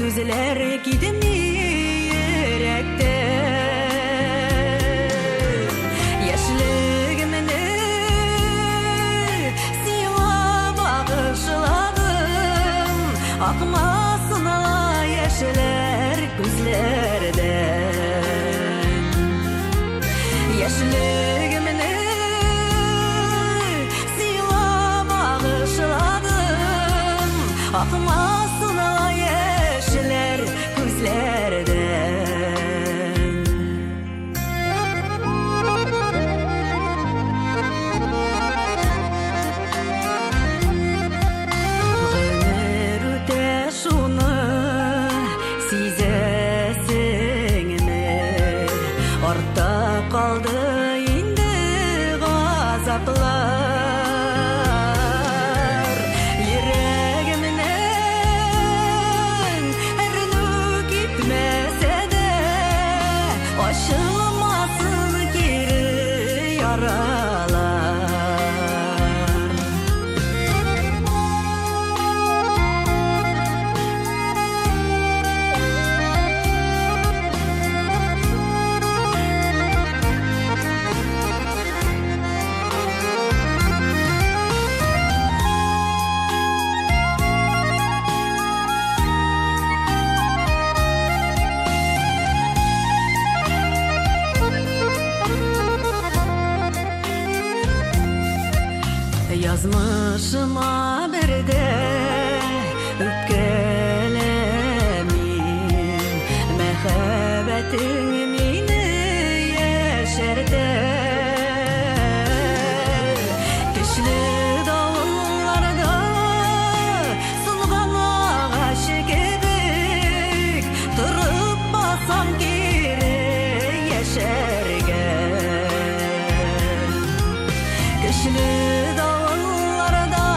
Сүзләр китми йөрәктән. Яшьлегемне сиңа багышладым, Акмасын ала яшьләр күзләрдән. Яшьлегемне сиңа багышладым, Акмасын ала яшьләр күзләрдән. Гомер үтә, шуны сизәсеңме? Артта калды инде газаплар. Йөрәгемнән әрнү китмәсә дә, Ачылмасын кире яралар. Язмышыма бер дә үпкәләмим, Мәхәббәтең мине яшәртә. Көчле давылларда сынган агач кебек, Торып басам кире яшәргә. Көчле давылларда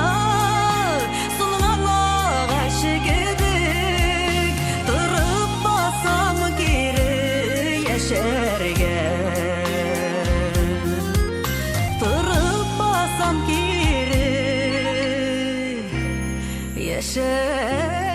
сынган агач кебек, Торып басам кире яшәргә. Торып басам кире яшәргә.